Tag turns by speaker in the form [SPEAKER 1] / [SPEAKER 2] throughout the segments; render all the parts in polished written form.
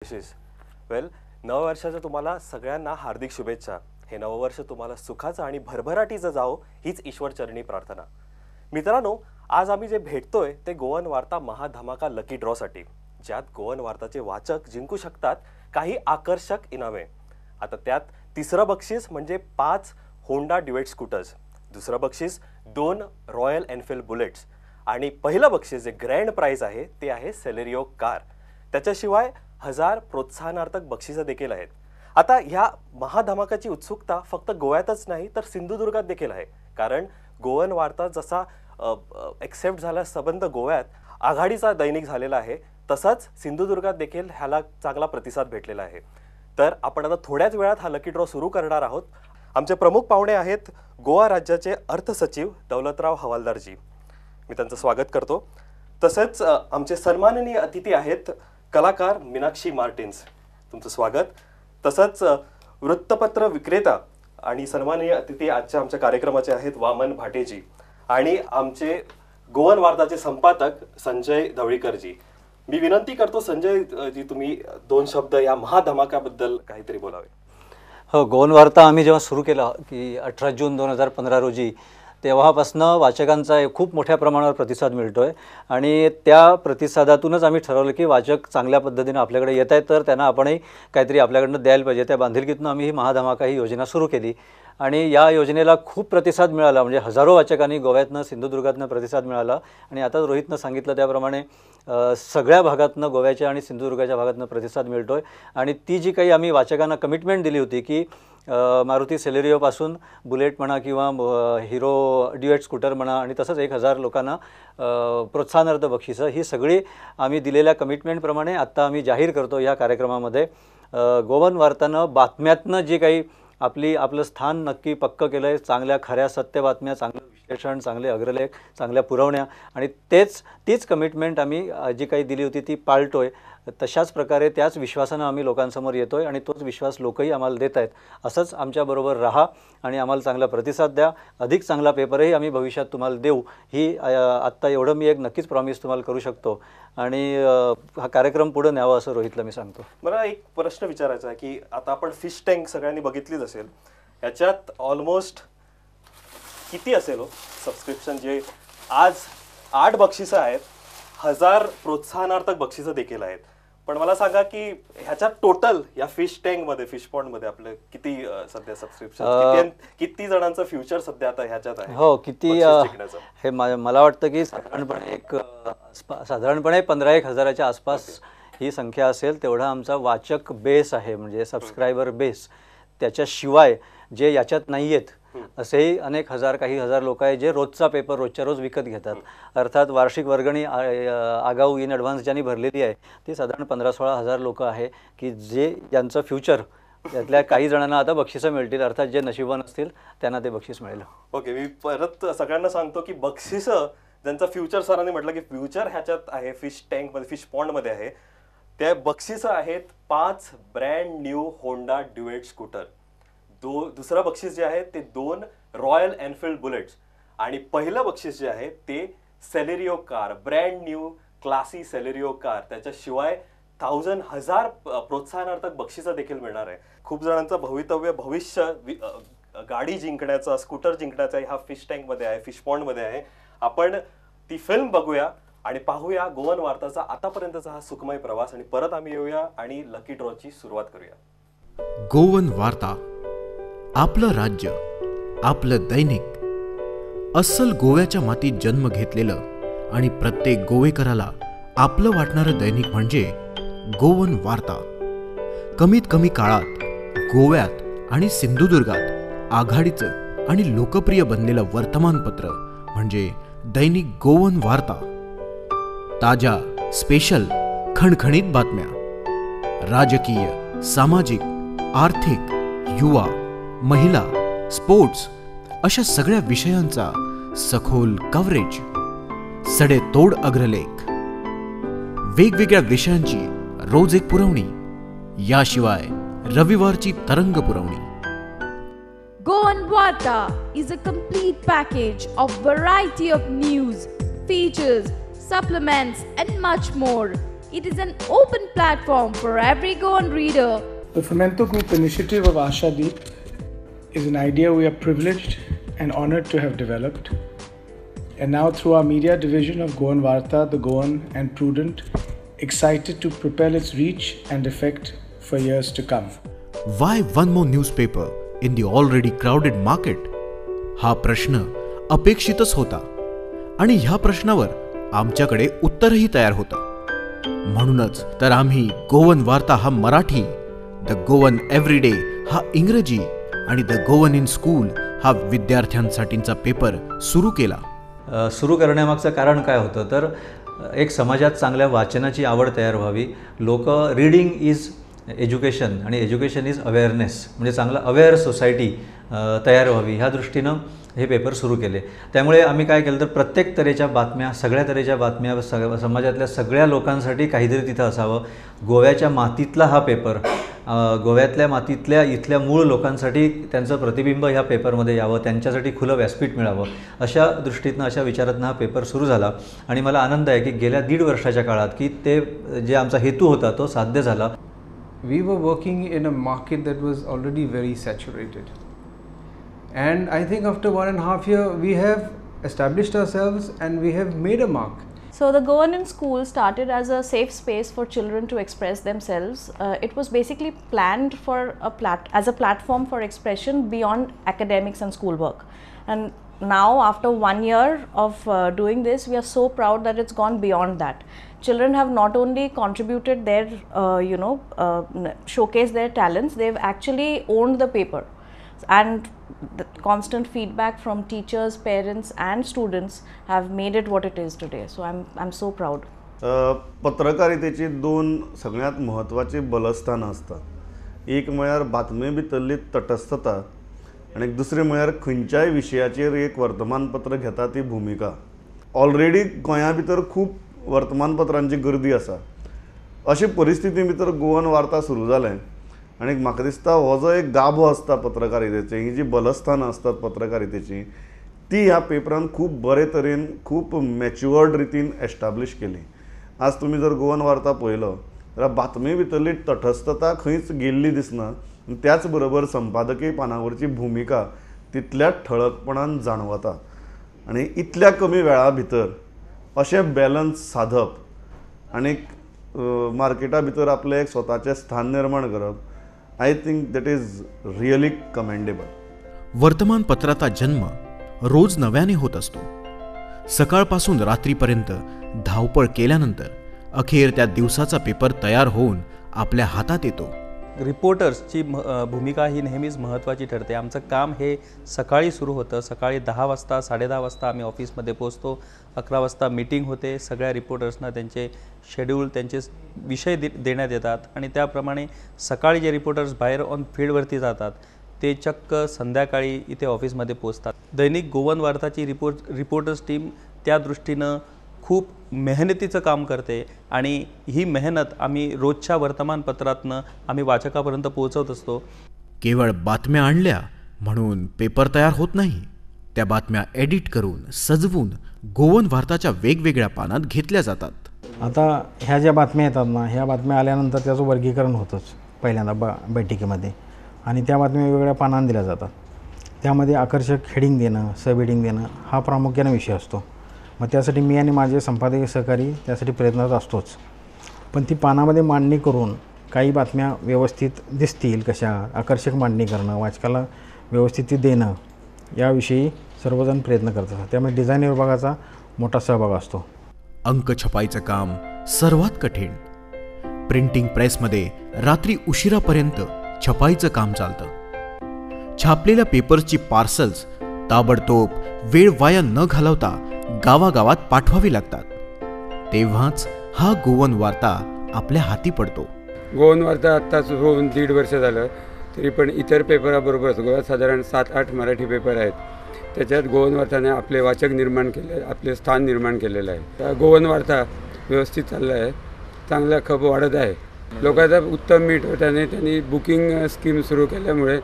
[SPEAKER 1] Wishes. Well, नववर्षाच्या तुम्हाला सगळ्यांना हार्दिक शुभेच्छा. हे नववर्ष तुम्हाला सुखाचं आणि भरभराटीचं जावो हीच ईश्वरचरणी प्रार्थना. मित्रांनो, आज आम्ही जे भेटतोय ते गोवन वार्ता महाधमाका लकी ड्रॉसाठी, ज्यात गोवन वार्ताचे वाचक जिंकू शकतात काही आकर्षक इनामे. आता त्यात तिसरं बक्षीस म्हणजे 5 होंडा ड्युएट स्कूटर्स, दुसरं बक्षीस 2 रॉयल एनफिल्ड बुलेट्स आणि पहिलं बक्षीस जे ग्रँड प्राईज आहे ते आहे सेलेरिओ कार. त्याच्याशिवाय 1000 प्रोत्साहनार्थक बक्षिसं देखील आहेत. आता ह्या महाधमाकाची उत्सुकता फक्त गोव्यातच नाही तर सिंधुदुर्गात देखील आहे, कारण गोवन वार्ता जसा एक्सेप्ट झाला सबंध गोव्यात आघाडीचा दैनिक झालेला आहे, तसंच सिंधुदुर्गात देखील ह्याला चांगला प्रतिसाद भेटलेला आहे. तर आपण आता थोड्याच वेळात हा लकी ड्रॉ सुरू करणार आहोत. आमचे प्रमुख पाहुणे आहेत गोवा राज्याचे अर्थसचिव दौलतराव हवालदारजी, मी त्यांचं स्वागत करतो. तसेच आमचे सन्माननीय अतिथी आहेत कलाकार मीनाक्षी मार्टिन्स, तुमचं स्वागत. तसंच वृत्तपत्र विक्रेता आणि सन्माननीय अतिथी आजच्या आमच्या कार्यक्रमाचे आहेत वामन भाटेजी आणि आमचे गोवन वार्ताचे संपादक संजय धवळीकरजी. मी विनंती करतो संजय जी, तुम्ही 2 शब्द या महाधमाकाबद्दल काहीतरी बोलावे.
[SPEAKER 2] हो, गोवन वार्ता आम्ही जेव्हा सुरू केला की 18 जून 2015 रोजी, तेव्हापासनं वाचकांचा खूप मोठ्या प्रमाणावर प्रतिसाद मिळतो आहे आणि त्या प्रतिसादातूनच आम्ही ठरवलं की वाचक चांगल्या पद्धतीनं आपल्याकडे येत आहेत तर त्यांना आपणही काहीतरी आपल्याकडनं द्यायला पाहिजे. त्या बांधिलकीतून आम्ही ही महाधमाका ही योजना सुरू केली आणि या योजनेला खूप प्रतिसाद मिळाला. म्हणजे हजारो वाचकांनी गोव्यातनं सिंधुदुर्गातनं प्रतिसाद मिळाला आणि आता रोहितनं सांगितलं त्याप्रमाणे सगळ्या भागातनं गोव्याच्या आणि सिंधुदुर्गाच्या भागातनं प्रतिसाद मिळतो आहे. आणि ती जी काही आम्ही वाचकांना कमिटमेंट दिली होती की मारुती सेलेरिओपासून बुलेट म्हणा किंवा हिरो ड्युएट स्कूटर म्हणा आणि तसंच 1000 लोकांना प्रोत्साहनार्थ बक्षिसं, ही सगळी आम्ही दिलेल्या कमिटमेंटप्रमाणे आत्ता आम्ही जाहीर करतो. या कार्यक्रमामध्ये गोवन वार्तानं बातम्यातनं जे काही आपलं स्थान नक्की पक्कं केलं आहे, चांगल्या खऱ्या सत्य बातम्या, चांगलं विश्लेषण, चांगले अग्रलेख, चांगल्या पुरवण्या आणि तीच कमिटमेंट आम्ही जी काही दिली होती ती पाळतो आहे. तशाच प्रकारे त्याच विश्वासानं आम्ही लोकांसमोर येतो आहे आणि तोच विश्वास लोकही आम्हाला देत आहेत. असंच आमच्याबरोबर राहा आणि आम्हाला चांगला प्रतिसाद द्या. अधिक चांगला पेपरही आम्ही भविष्यात तुम्हाला देऊ, ही आत्ता एवढं मी एक नक्कीच प्रॉमिस तुम्हाला करू शकतो. आणि हा कार्यक्रम पुढे न्यावा असं रोहितला मी सांगतो.
[SPEAKER 1] मला एक प्रश्न विचारायचा आहे की आता आपण फिश टँक सगळ्यांनी बघितलीच असेल, याच्यात ऑलमोस्ट किती असेल हो सबस्क्रिप्शन? जे आज 8 बक्षिसं आहेत, 1000 प्रोत्साहनार्थक बक्षिसं देखील आहेत, पण मला सांगा की ह्याच्यात टोटल या फिश टँकमध्ये, फिश पॉन्डमध्ये आपलं किती सध्या सबस्क्रिप्शन, किती जणांचं फ्युचर सध्या आता ह्याच्यात आहे?
[SPEAKER 2] हो, किती हे मला वाटतं की साधारणपणे 15-1 हजाराच्या आसपास ही संख्या असेल. तेवढा आमचा वाचक बेस आहे, म्हणजे सबस्क्रायबर बेस. त्याच्याशिवाय जे याच्यात नाही आहेत असेही अनेक हजार, काही हजार लोक आहेत जे रोजचा पेपर रोजच्या रोज विकत घेतात. अर्थात वार्षिक वर्गणी आगाऊ इन ॲडव्हान्स ज्यांनी भरलेली आहे ती साधारण 15-16 हजार लोकं आहे की जे ज्यांचं फ्युचर, त्यातल्या काही जणांना आता बक्षिसं मिळतील. अर्थात जे नशिबान असतील त्यांना ते बक्षीस मिळेल.
[SPEAKER 1] ओके, मी परत सगळ्यांना सांगतो की बक्षिसं ज्यांचं फ्युचर, सरांनी म्हटलं की फ्युचर ह्याच्यात आहे, फिश टँकमध्ये, फिश पॉन्डमध्ये आहे, त्या बक्षिसं आहेत 5 brand new Honda Duet scooter, दुसरं बक्षीस जे आहे ते 2 रॉयल एनफिल्ड बुलेट्स आणि पहिलं बक्षीस जे आहे ते Celerio car, brand new classy Celerio car. त्याच्याशिवाय 1000 प्रोत्साहनार्थक बक्षिसं देखील मिळणार आहे. खूप जणांचं भवितव्य भविष्य गाडी जिंकण्याचा, स्कूटर जिंकण्याचा ह्या फिश टँकमध्ये आहे, फिश पॉन्डमध्ये आहे. आपण ती फिल्म बघूया आणि पाहूया गोवन वार्ताचा आतापर्यंतचा हा सुखमय प्रवास आणि परत आम्ही येऊया आणि लकी ड्रॉची सुरुवात करूया.
[SPEAKER 3] गोवन वार्ता, आपलं राज्य, आपलं दैनिक, अस्सल गोव्याच्या मातीत जन्म घेतलेलं आणि प्रत्येक गोवेकराला आपलं वाटणारं दैनिक म्हणजे गोवन वार्ता. कमीत कमी काळात गोव्यात आणि सिंधुदुर्गात आघाडीचं आणि लोकप्रिय बनलेलं वर्तमानपत्र म्हणजे दैनिक गोवन वार्ता. ताज्या, स्पेशल, खणखणीत बातम्या, राजकीय, सामाजिक, आर्थिक, युवा, महिला, स्पोर्ट्स अशा सगळ्या विषयांचा सखोल कव्हरेज, सडेतोड अग्रलेख, वेगवेगळ्या विषयांची रोज एक पुरवणी, याशिवाय रविवारची तरंग पुरवणी.
[SPEAKER 4] Goan Varta is a complete package of variety of news, features, supplements and much more. It is an open platform for every Goan reader.
[SPEAKER 5] The Fomento Group initiative of Ashadeep is an idea we are privileged and honored to have developed. And now through our media division of Goan Varta, The Goan and Prudent, excited to propel its reach and effect for years to come.
[SPEAKER 3] Why one more newspaper in the already crowded market? हा प्रश्न अपेक्षितच होता आणि ह्या प्रश्नावर आमच्याकडे उत्तरही तयार होतं. म्हणूनच तर आम्ही गोवन वार्ता हा मराठी, the Goan everyday हा इंग्रजी आणि the Goan in school हा विद्यार्थ्यांसाठीचा पेपर सुरू केला.
[SPEAKER 2] सुरू करण्यामागचं कारण काय होतं तर एक समाजात चांगल्या वाचनाची आवड तयार व्हावी. लोक रीडिंग is education आणि एज्युकेशन is awareness, म्हणजे चांगलं अवेअर सोसायटी तयार व्हावी ह्या दृष्टीनं हे पेपर सुरू केले. त्यामुळे आम्ही काय केलं तर प्रत्येक तऱ्हेच्या बातम्या, सगळ्या तऱ्हेच्या बातम्या, समाजातल्या सगळ्या लोकांसाठी काहीतरी तिथं असावं. गोव्याच्या मातीतला हा पेपर, गोव्यातल्या मातीतल्या इथल्या मूळ लोकांसाठी त्यांचं प्रतिबिंब ह्या पेपरमध्ये यावं, त्यांच्यासाठी खुलं व्यासपीठ मिळावं, अशा दृष्टीतनं, अशा विचारातनं हा पेपर सुरू झाला. आणि मला आनंद आहे की गेल्या 1.5 वर्षाच्या काळात की ते जे आमचा हेतू होता तो साध्य झाला.
[SPEAKER 6] We were working in a market that was already very saturated. And I think after 1.5 years, we have established ourselves and we have made a mark.
[SPEAKER 7] So the Goan in School started as a safe space for children to express themselves. It was basically planned for as a platform for expression beyond academics and schoolwork. And now after 1 year of doing this, we are so proud that it's gone beyond that. Children have not only contributed their, showcase their talents, they've actually owned the paper. And the constant feedback from teachers, parents and students have made it what it is today. So I'm so proud.
[SPEAKER 8] पत्रकारितेची दोन सगळ्यात महत्त्वाची बलस्थानां आसतात. एक म्हळ्यार बातमे भितरली तटस्थता आनी दुसरें म्हळ्यार खंयच्याय विशयाचेर एक वर्तमानपत्र घेता ती भुमिका. ऑलरेडी गोंया भितर खूब वर्तमानपत्रांची गर्दी आसा. अशे परिस्थिती भितर गोवन वार्ता सुरू जालें आनी म्हाका दिसता हो जो एक गाभो आसता पत्रकारितेचे, ही जी बलस्थानां आसतात पत्रकारितेची, ती ह्या पेपरान खूब बरे तरेन, खूब मॅच्युअर्ड रितीन एस्टाब्लीश केली. आज तुमी जर गोवन वार्ता पळयलो जाल्यार बातमे भितरली तटस्थता खंयच गेल्ली दिसना, त्याच बरोबर संपादकीय पानावरची भुमिका तितल्याच ठळकपणान जाणवता. आनी इतल्या कमी वेळा भितर अशें बॅलन्स साधप आनी मार्केटा भितर आपलें एक स्वताचें स्थान निर्माण करप, I think that is really commendable.
[SPEAKER 3] वर्तमानपत्राचा जन्म रोज नव्याने होत असतो. सकाळपासून रात्रीपर्यंत धावपळ केल्यानंतर अखेर त्या दिवसाचा पेपर तयार होऊन आपल्या हातात येतो.
[SPEAKER 9] रिपोर्टर्सची भूमिका ही नेहमीच महत्त्वाची ठरते. आमचं काम हे सकाळी सुरू होतं. सकाळी 10 वाजता, 10:30 वाजता आम्ही ऑफिसमध्ये पोचतो. 11 वाजता मीटिंग होते. सगळ्या रिपोर्टर्सना त्यांचे शेड्यूल, त्यांचे विषय देण्यात येतात आणि त्याप्रमाणे सकाळी जे रिपोर्टर्स बाहेर ऑन फील्डवरती जातात ते चक्क संध्याकाळी इथे ऑफिसमध्ये पोचतात. दैनिक गोवन वार्ताची रिपोर्टर्स टीम त्या दृष्टीनं खूप मेहनतीचं काम करते आणि ही मेहनत आम्ही रोजच्या वर्तमानपत्रातनं आम्ही वाचकापर्यंत पोहोचवत असतो.
[SPEAKER 3] केवळ बातम्या आणल्या म्हणून पेपर तयार होत नाही. त्या बातम्या एडिट करून, सजवून गोवन वार्ताच्या वेगवेगळ्या पानात घेतल्या जातात.
[SPEAKER 10] आता ह्या ज्या बातम्या येतात ना, ह्या बातम्या आल्यानंतर त्याचं वर्गीकरण होतंच पहिल्यांदा बैठकीमध्ये, आणि त्या बातम्या वेगवेगळ्या पानांना दिल्या जातात. त्यामध्ये आकर्षक हेडिंग देणं, सब हेडिंग देणं हा प्रामुख्याने विषय असतो. मग त्यासाठी मी आणि माझे संपादकीय सहकारी त्यासाठी प्रयत्नात असतोच. पण ती पानामध्ये मांडणी करून काही बातम्या व्यवस्थित दिसतील कशा, आकर्षक मांडणी करणं, वाचकाला व्यवस्थित ती देणं, याविषयी सर्वजण प्रयत्न करत असतात. त्यामुळे डिझाईन विभागाचा मोठा सहभाग असतो.
[SPEAKER 3] अंक छपाईचं काम सर्वात कठीण. प्रिंटिंग प्रेसमध्ये रात्री उशिरापर्यंत छपाईचं काम चालतं. छापलेल्या पेपर्सची पार्सल्स ताबडतोब वेळ वाया न घालवता गावागावात पाठवावी लागतात. तेव्हाच हा गोवन वार्ता आपल्या हाती पडतो.
[SPEAKER 11] गोवन वार्ता आत्ताच होऊन 1.5 वर्ष झालं, तरी पण इतर पेपराबरोबरच गोव्यात साधारण 7-8 मराठी पेपर आहेत, त्याच्यात गोवन वार्ताने आपले वाचक निर्माण केले, आपले स्थान निर्माण केलेलं आहे. गोवन वार्ता व्यवस्थित चाललं आहे, चांगला खप वाढत आहे, लोकांचा उत्तम मीठ होत्याने त्यांनी बुकिंग स्कीम सुरू केल्यामुळे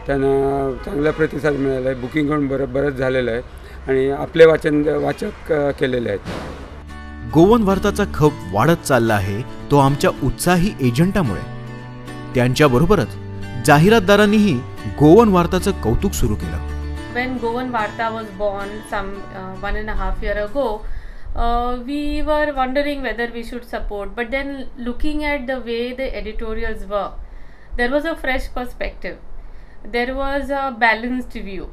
[SPEAKER 11] त्यांना चांगला प्रतिसाद मिळाला आहे. बुकिंग पण बरंच झालेलं आहे आणि आपले वाचक केलेले आहेत.
[SPEAKER 3] गोवन वार्ताचा खप वाढत चालला आहे तो आमच्या उत्साही एजंटामुळे. त्यांच्याबरोबरच जाहिरातदारांनीही गोवन वार्ताचं कौतुक सुरू केलं.
[SPEAKER 12] When Goan Varta was born some 1.5 years ago, we were wondering whether we should support. But then looking at the way the editorials were, there was a fresh perspective. There was a balanced view.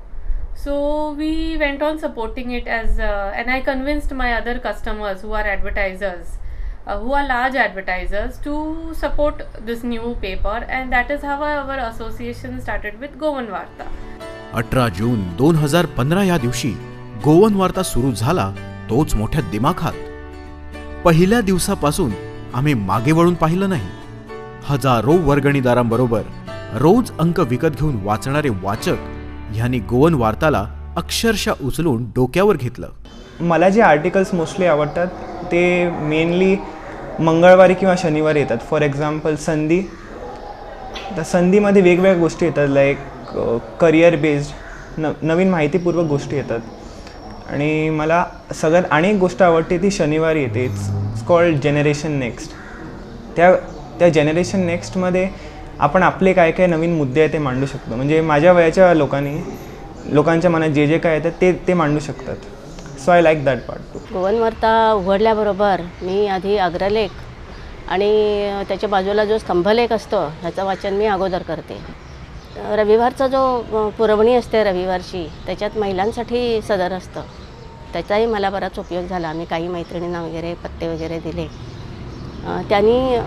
[SPEAKER 12] So we went on supporting it as, and I convinced my other customers who are advertisers, who are large advertisers, to support this new paper, and that is how our association started with Goan Varta.
[SPEAKER 3] 18 जून 2015 या दिवशी Goan वार्ता सुरू झाला तोच मोठ्या दिमाखात. पहिल्या दिवसापासून आम्ही मागे वळून पाहिलं नाही. हजारो वर्गणीदारांबरोबर रोज अंक विकत घेऊन वाचणारे वाचक ह्यांनी गोवन वार्ताला अक्षरशः उचलून डोक्यावर घेतलं.
[SPEAKER 13] मला जे आर्टिकल्स मोस्टली आवडतात ते मेनली मंगळवारी किंवा शनिवारी येतात. फॉर एक्झाम्पल संधी, तर संधीमध्ये वेगवेगळ्या गोष्टी येतात, लाईक करिअर बेस्ड नवीन माहितीपूर्वक गोष्टी येतात. आणि मला सगळ्यात आणि एक गोष्ट आवडते ती शनिवारी येते, it's called generation next. त्या जनरेशन नेक्स्टमध्ये आपण आपले काय काय नवीन मुद्दे आहेत ते मांडू शकतो. म्हणजे माझ्या वयाच्या लोकांच्या मनात जे जे काय येतात ते ते मांडू शकतात. So I like that part too.
[SPEAKER 14] Goan Varta उघडल्याबरोबर मी आधी अग्रलेख आणि त्याच्या बाजूला जो स्तंभलेख असतो ह्याचं वाचन मी अगोदर करते. रविवारचा जो पुरवणी असते रविवारची, त्याच्यात महिलांसाठी सदर असतं, त्याचाही मला बराच उपयोग झाला. मी काही मैत्रिणींना वगैरे पत्ते वगैरे दिले, त्यांनी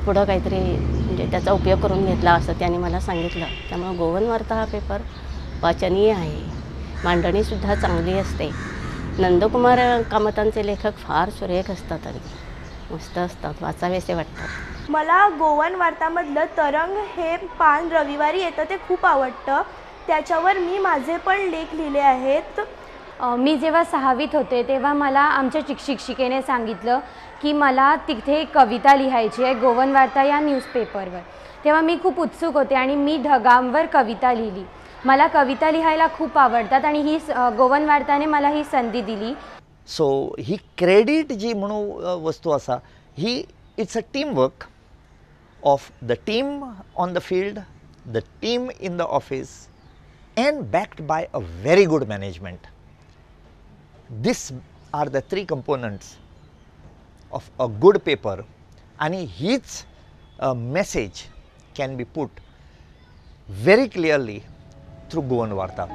[SPEAKER 14] पुढं काहीतरी म्हणजे त्याचा उपयोग करून घेतला असं त्यांनी मला सांगितलं. त्यामुळे गोवन वार्ता हा पेपर वाचनीय आहे, मांडणीसुद्धा चांगली असते. नंदकुमार कामतांचे लेखक फार सुरेख असतात आणि मस्त असतात, वाचावेसे वाटतात.
[SPEAKER 15] मला गोवन वार्तामधलं तरंग हे पान रविवारी येतं ते खूप आवडतं. त्याच्यावर मी माझे पण लेख लिहिले आहेत.
[SPEAKER 16] मी जेव्हा 6वीत होते तेव्हा मला आमच्या शिक्षिकेने सांगितलं की मला तिथे कविता लिहायची आहे गोवन वार्ता या न्यूजपेपरवर. तेव्हा मी खूप उत्सुक होते आणि मी ढगांवर कविता लिहिली. मला कविता लिहायला खूप आवडतात आणि ही गोवन वार्ताने मला ही संधी दिली.
[SPEAKER 17] सो ही क्रेडिट जी म्हणून वस्तू आसा ही it's a team work of the team on the field, the team in the office, and backed by a very good management. These are the three components of a good paper, and his message can be put very clearly through Goan Varta.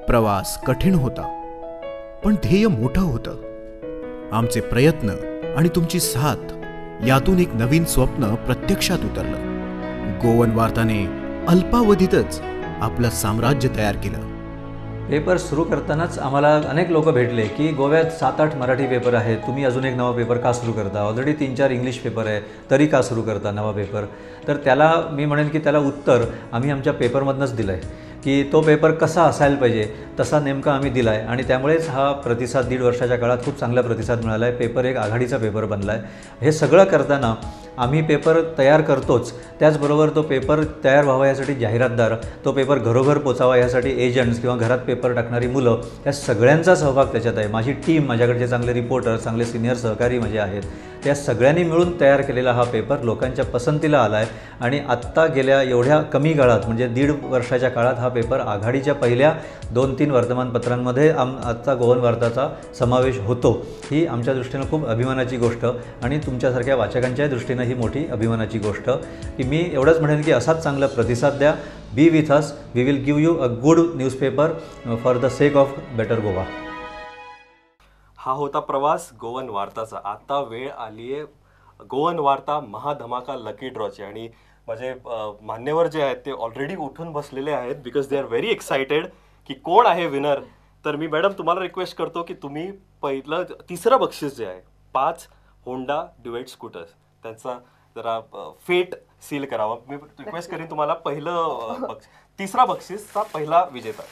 [SPEAKER 3] प्रवास कठीण होता पण ध्येय मोठं होतं. आमचे प्रयत्न आणि तुमची साथ यातून एक नवीन स्वप्न प्रत्यक्षात उतरलं. गोवन वार्ताने अल्पावधीतच आपलं साम्राज्य तयार केलं.
[SPEAKER 2] पेपर सुरू करतानाच आम्हाला अनेक लोक भेटले की गोव्यात 7-8 मराठी पेपर आहेत, तुम्ही अजून एक नवा पेपर का सुरू करता? ऑलरेडी 3-4 इंग्लिश पेपर आहे तरी का सुरू करता नवा पेपर? तर त्याला मी म्हणेन की त्याला उत्तर आम्ही आमच्या पेपरमधनंच दिलं आहे की तो पेपर कसा असायला पाहिजे तसा नेमका आम्ही दिला आहे आणि त्यामुळेच हा प्रतिसाद 1.5 वर्षाच्या काळात खूप चांगला प्रतिसाद मिळाला आहे. पेपर एक आघाडीचा पेपर बनला आहे. हे सगळं करताना आम्ही पेपर तयार करतोच, त्याचबरोबर तो पेपर तयार व्हावा यासाठी जाहिरातदार, तो पेपर घरोघर पोचावा यासाठी एजंट्स किंवा घरात पेपर टाकणारी मुलं, या सगळ्यांचा सहभाग त्याच्यात आहे. माझी टीम, माझ्याकडचे चांगले रिपोर्टर, चांगले सिनियर सहकारी माझे आहेत, त्या सगळ्यांनी मिळून तयार केलेला हा पेपर लोकांच्या पसंतीला आला आहे आणि आत्ता गेल्या एवढ्या कमी काळात म्हणजे 1.5 वर्षाच्या काळात हा पेपर आघाडीच्या पहिल्या 2-3 वर्तमानपत्रांमध्ये आत्ता गोवन वार्ताचा समावेश होतो. ही आमच्या दृष्टीनं खूप अभिमानाची गोष्ट आणि तुमच्यासारख्या वाचकांच्या दृष्टीनं ही मोठी अभिमानाची गोष्ट. की मी एवढंच म्हणेन की असाच चांगला प्रतिसाद द्या. Be with us, we will give you a good newspaper for the sake of better Goa.
[SPEAKER 1] हा होता प्रवास गोवन वार्ताचा. आता वेळ आली आहे गोवन वार्ता महाधमाका लकी ड्रॉची आणि माझे मान्यवर जे आहेत ते ऑलरेडी उठून बसलेले आहेत because they are very excited की कोण आहे विनर. तर मी मॅडम तुम्हाला रिक्वेस्ट करतो की तुम्ही पहिलं तिसरं बक्षीस जे आहे 5 होंडा ड्युएट स्कूटर्स त्यांचा जरा फेट सील करावा. मी रिक्वेस्ट करीन तुम्हाला पहिलं तिसरा बक्षीसचा पहिला विजेता.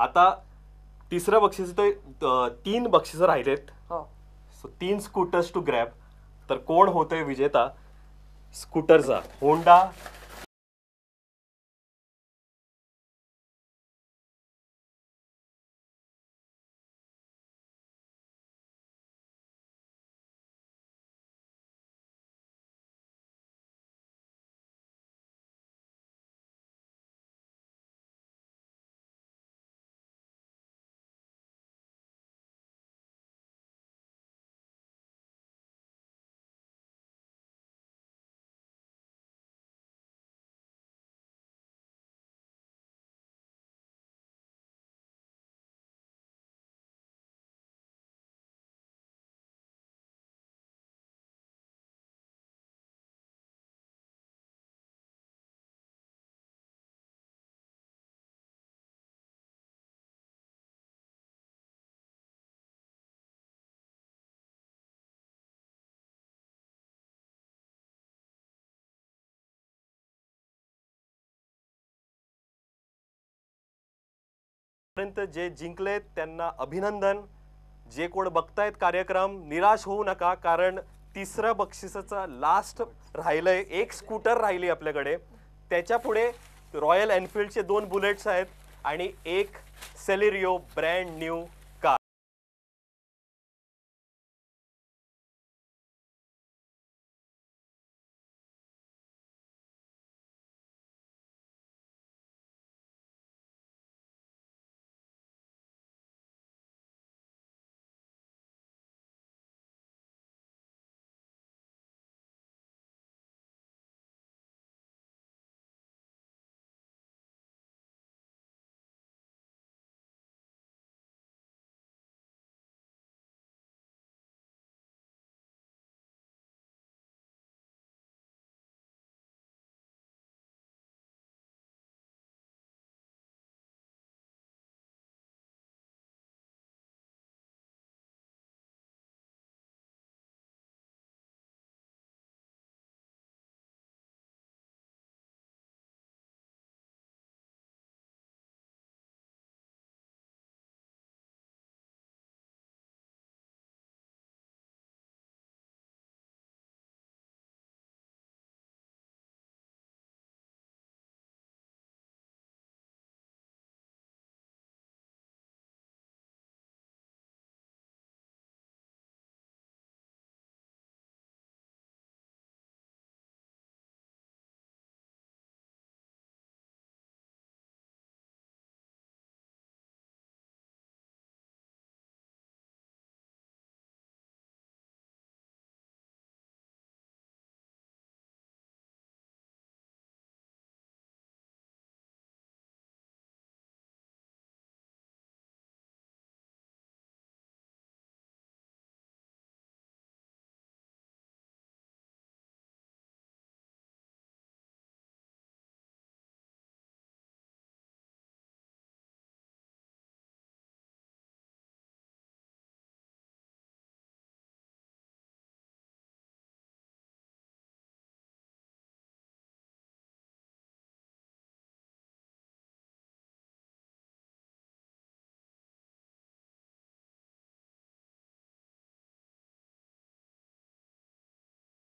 [SPEAKER 1] आता तिसरं बक्षीस ते 3 बक्षिसं राहिलेत. So 3 scooters to grab. तर कोण होतोय विजेता स्कूटरचा? होंडा पर्यंत जे जिंकलेत त्यांना अभिनंदन. जे कोण बघतायत कार्यक्रम निराश होऊ नका, कारण तिसरं बक्षिसाचा लास्ट राहिलंय. एक स्कूटर राहिली आपल्याकडे, त्याच्या पुढे रॉयल एनफिल्डचे 2 बुलेट्स आहेत आणि एक सेलेरिओ ब्रँड न्यू कार.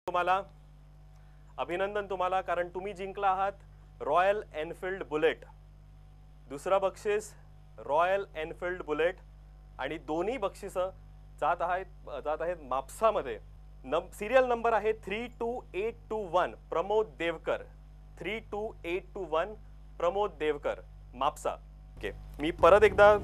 [SPEAKER 1] तुम्हाला अभिनंदन तुम्हाला, कारण तुम्ही जिंकला आहात रॉयल एनफिल्ड बुलेट. दुसरा बक्षीस रॉयल एनफिल्ड बुलेट आणि दोन्ही बक्षिसं जात आहेत मापसामध्ये. सिरियल नंबर आहे 32821 प्रमोद देवकर. 32821 प्रमोद देवकर, मापसा. ओके, मी परत एकदा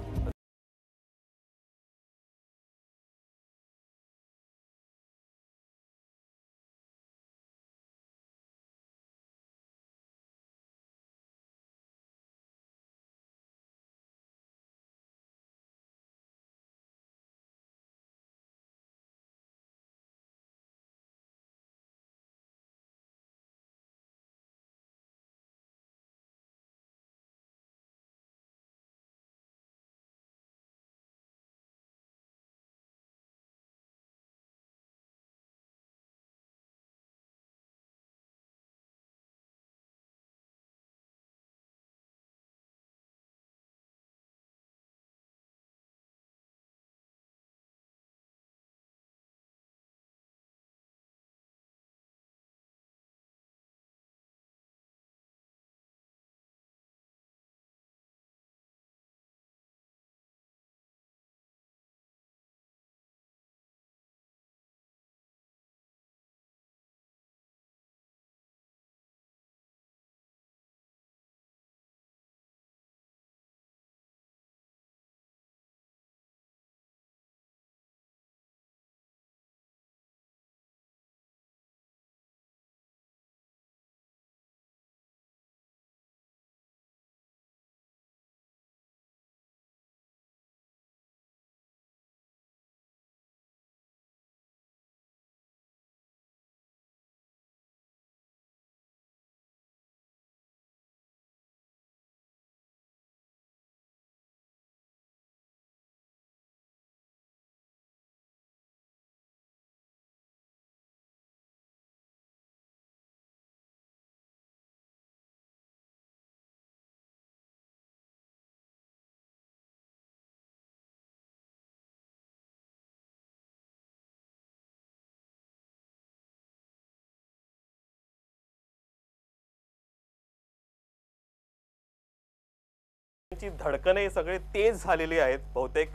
[SPEAKER 1] धडकने सगळे तेज झालेली आहेत बहुतेक.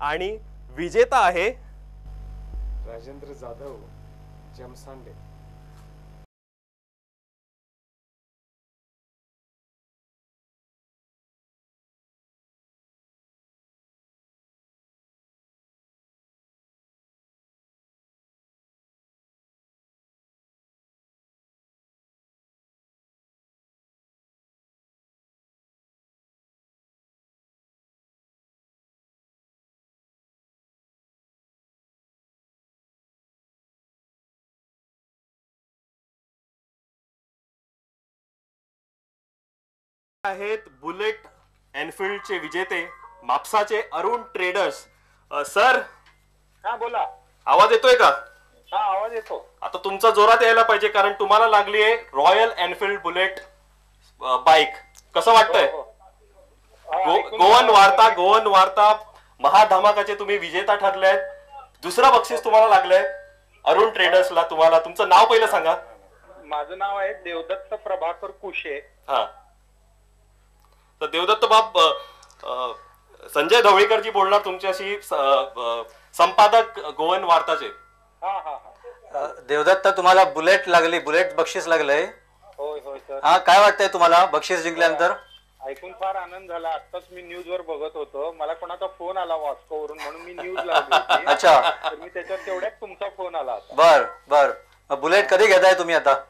[SPEAKER 1] आणि विजेता आहे
[SPEAKER 5] राजेंद्र जाधव, जमसांडे.
[SPEAKER 1] आहेत बुलेट एनफिल्डचे विजेते म्हापसाचे अरुण ट्रेडर्स. सर,
[SPEAKER 18] हा बोला.
[SPEAKER 1] आवाज येतोय का?
[SPEAKER 18] हा आवाज येतो.
[SPEAKER 1] आता तुमचा जोरात यायला पाहिजे, कारण तुम्हाला लागली आहे रॉयल एनफिल्ड बुलेट बाईक. कसं वाटतंय? गोवन वार्ता, गोवन वार्ता महाधमाकाचे तुम्ही विजेता ठरले आहेत. दुसरा बक्षीस तुम्हाला लागलंय अरुण ट्रेडर्सला. तुम्हाला तुमचं नाव पहिलं सांगा.
[SPEAKER 18] माझं नाव आहे देवदत्त प्रभाकर कुशे.
[SPEAKER 1] हा, तर देवदत्त बाब, संजय ढवळीकरजी बोलणार तुमच्याशी, संपादक गोवन वार्ताचे.
[SPEAKER 2] देवदत्त, तुम्हाला बुलेट लागली, बुलेट बक्षीस लागलंय.
[SPEAKER 18] होय होय सर.
[SPEAKER 2] हा, काय वाटतंय तुम्हाला बक्षीस जिंकल्यानंतर?
[SPEAKER 18] ऐकून फार आनंद झाला. आताच मी न्यूज वर बघत होतो, मला कोणाचा फोन आला वास्कोवरून, म्हणून मी न्यूज लावली.
[SPEAKER 2] अच्छा.
[SPEAKER 18] तर मी त्याच्यात तेवढ्यात तुमचा फोन आला.
[SPEAKER 2] बर बर. बुलेट कधी घेताय तुम्ही आता?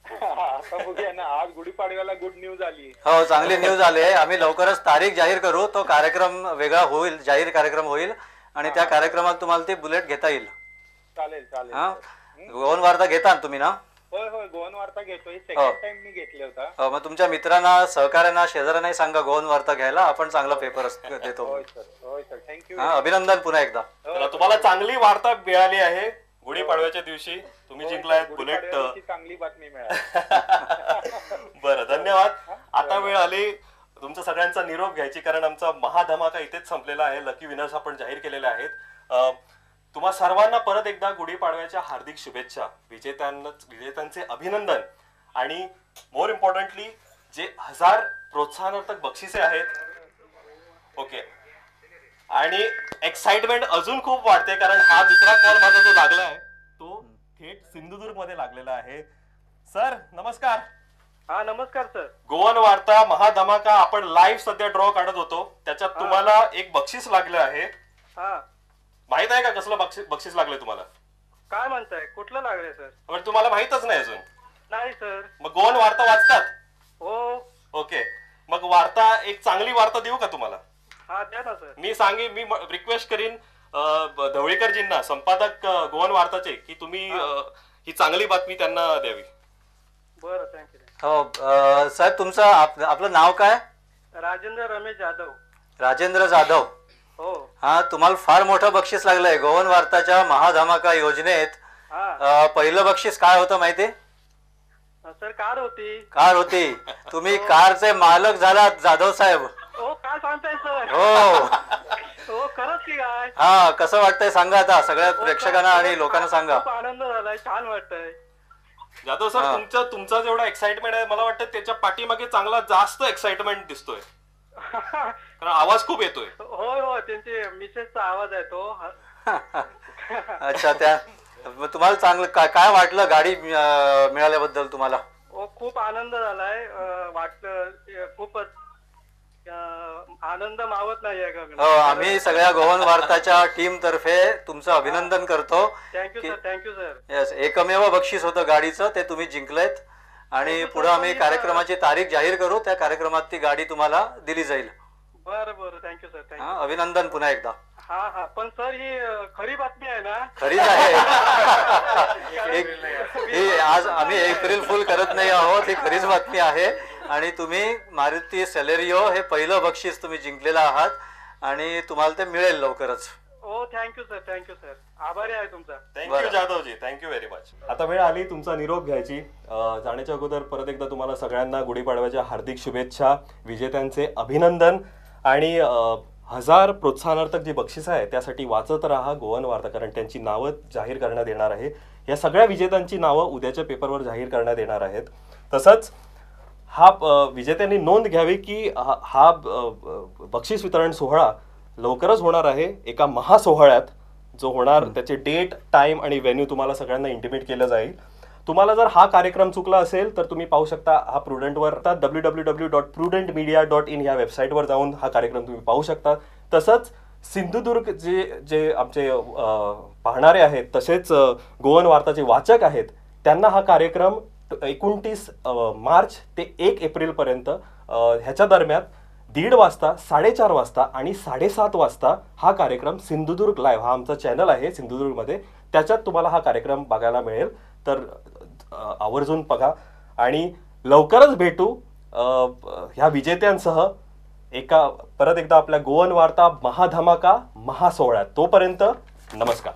[SPEAKER 18] आता बघूया ना, आज गुढीपाडव्याला गुड न्यूज आली.
[SPEAKER 2] हो, चांगली न्यूज आली आहे. आम्ही लवकरच तारीख जाहीर करू, तो कार्यक्रम वेगळा होईल, जाहीर कार्यक्रम होईल आणि त्या कार्यक्रमात तुम्हाला ती बुलेट घेता येईल.
[SPEAKER 18] चालेल चालेल.
[SPEAKER 2] हा, गोवन वार्ता घेता ना तुम्ही ना?
[SPEAKER 18] होय होय, गोवन वार्ता घेतोय. सेकंड टाइम मी घेतले होता.
[SPEAKER 2] मग तुमच्या मित्रांना, सहकाऱ्यांना, शेजाऱ्यांनाही सांगा गोवन वार्ता घ्यायला, आपण चांगला पेपर देतो.
[SPEAKER 18] होय सर, होय सर, thank you.
[SPEAKER 2] अभिनंदन पुन्हा एकदा.
[SPEAKER 1] तुम्हाला चांगली वार्ता मिळाली आहे गुढीपाडव्याच्या दिवशी, तुम्ही जिंकलाय बुलेट.
[SPEAKER 18] चांगली बातमी मिळाली.
[SPEAKER 1] बरं, धन्यवाद. आता वेळ आली तुमचा सगळ्यांचा निरोप घ्यायची, कारण आमचा महाधमाका इथेच संपलेला आहे. लकी विनर्स आपण जाहीर केलेले आहेत. तुम्हा सर्वांना परत एकदा गुढीपाडव्याच्या हार्दिक शुभेच्छा, विजेत्यांचे अभिनंदन आणि मोर इम्पॉर्टंटली जे 1000 प्रोत्साहनार्थक बक्षिसे आहेत. ओके, आणि एक्साइटमेंट अजून खूप वाढते, कारण हा दुसरा कॉल माझा जो लागला आहे तो थेट सिंधुदुर्ग मध्ये लागलेला आहे. सर नमस्कार.
[SPEAKER 18] हा नमस्कार सर.
[SPEAKER 1] गोवन वार्ता महाधमाका आपण लाईव्ह सध्या ड्रॉ काढत होतो, त्याच्यात तुम्हाला एक बक्षीस लागलं आहे.
[SPEAKER 18] हा,
[SPEAKER 1] माहित आहे का कसलं बक्षीस लागलंय तुम्हाला?
[SPEAKER 18] काय म्हणताय, कुठलं लागलंय सर?
[SPEAKER 1] पण तुम्हाला माहितच नाही अजून?
[SPEAKER 18] नाही सर.
[SPEAKER 1] मग गोवन वार्ता वाचतात?
[SPEAKER 18] हो.
[SPEAKER 1] ओके, मग वार्ता, एक चांगली वार्ता देऊ का तुम्हाला?
[SPEAKER 18] हा द्या ना सर.
[SPEAKER 1] मी सांगेन, मी रिक्वेस्ट करीन ढवळीकरजींना, संपादक गोवन वार्ताचे, की तुम्ही ही चांगली बातमी त्यांना द्यावी.
[SPEAKER 18] बरं, thank you.
[SPEAKER 2] हो साहेब, तुमचं आपलं नाव काय?
[SPEAKER 18] राजेंद्र रमेश जाधव.
[SPEAKER 2] राजेंद्र जाधव.
[SPEAKER 18] हो.
[SPEAKER 2] हा, तुम्हाला फार मोठं बक्षीस लागलंय गोवन वार्ताच्या महाधमाका योजनेत. पहिलं बक्षीस काय होतं माहिती?
[SPEAKER 18] सर कार होती.
[SPEAKER 2] कार होती. तुम्ही कारचे मालक झालात जाधव साहेब.
[SPEAKER 18] हो, काय सांगताय सर?
[SPEAKER 2] हो
[SPEAKER 18] हो, खरंच की काय?
[SPEAKER 2] हा, कसं वाटतंय सांगा आता सगळ्या प्रेक्षकांना आणि लोकांना सांगा.
[SPEAKER 18] खूप आनंद झालाय, छान वाटतंय.
[SPEAKER 1] जाधव सर, तुमचा जेवढा एक्साइटमेंट आहे, मला वाटतं त्याच्या पाठीमागे चांगला जास्त एक्साइटमेंट दिसतोय, कारण आवाज खूप येतोय.
[SPEAKER 18] होय हो, त्यांचे मिसेसचा आवाज आहे तो.
[SPEAKER 2] अच्छा, त्या तुम्हाला चांगलं काय वाटलं गाडी मिळाल्याबद्दल तुम्हाला?
[SPEAKER 18] हो, खूप आनंद झालाय, वाटलं खूपच आनंद मावत नाहीये.
[SPEAKER 2] हो, आम्ही सगळ्या गोवन वार्ताच्या टीम तर्फे तुमचं अभिनंदन करतो.
[SPEAKER 18] Thank you sir, thank you sir.
[SPEAKER 2] Yes, एकमेव बक्षीस होतं गाडीचं, ते तुम्ही जिंकलेत आणि पुढे आम्ही कार्यक्रमाची तारीख जाहीर करू, त्या कार्यक्रमात ती गाडी तुम्हाला दिली जाईल.
[SPEAKER 18] बरं बरं, thank you sir, thank you.
[SPEAKER 2] अभिनंदन पुन्हा एकदा.
[SPEAKER 18] हा हा, पण सर ही खरी बातमी आहे ना?
[SPEAKER 2] खरीच आहे. ही आज आम्ही एप्रिल फुल करत नाही आहोत, ही खरीच बातमी आहे. आणि तुम्ही मारुती सेलेरिओ हे पहिलं बक्षीस तुम्ही जिंकलेलं आहात आणि तुम्हाला ते मिळेल लवकरच.
[SPEAKER 18] हो, thank you sir, thank you sir, आभारी आहे तुमचा.
[SPEAKER 1] Thank you Jadhavji, thank you very much. आता वेळ आली तुमचा निरोप घ्यायची. जाण्याच्या अगोदर परत एकदा तुम्हाला सगळ्यांना गुढीपाडव्याच्या हार्दिक शुभेच्छा, विजेत्यांचे अभिनंदन आणि 1000 प्रोत्साहनार्थक जी बक्षिसं आहे त्यासाठी वाचत राहा गोवन वार्ता, कारण त्यांची नावं जाहीर करण्यात येणार आहे. या सगळ्या विजेत्यांची नावं उद्याच्या पेपरवर जाहीर करण्यात येणार आहेत. तसंच हा विजेत्यांनी नोंद घ्यावी की हा बक्षीस वितरण सोहळा लवकरच होणार आहे एका महासोहळ्यात जो होणार, त्याचे डेट, टाइम आणि व्हेन्यू तुम्हाला सगळ्यांना इंटिमेट केलं जाईल. तुम्हाला जर हा कार्यक्रम चुकला असेल तर तुम्ही पाहू शकता हा प्रुडंटवर www.prudentmedia.in ह्या वेबसाईटवर जाऊन हा कार्यक्रम तुम्ही पाहू शकता. तसंच सिंधुदुर्ग जे जे आमचे पाहणारे आहेत तसेच गोवन वार्ताचे वाचक आहेत त्यांना हा कार्यक्रम 29 मार्च ते 1 एप्रिलपर्यंत ह्याच्या दरम्यान 1:30 वाजता, 4:30 वाजता आणि 7:30 वाजता हा कार्यक्रम सिंधुदुर्ग लाईव्ह हा आमचा चॅनल आहे सिंधुदुर्गमध्ये, त्याच्यात तुम्हाला हा कार्यक्रम बघायला मिळेल. तर आवर्जून बघा आणि लवकरच भेटू ह्या विजेत्यांसह एका परत एकदा आपल्या गोवन वार्ता महाधमाका महासोहळ्यात. तोपर्यंत नमस्कार.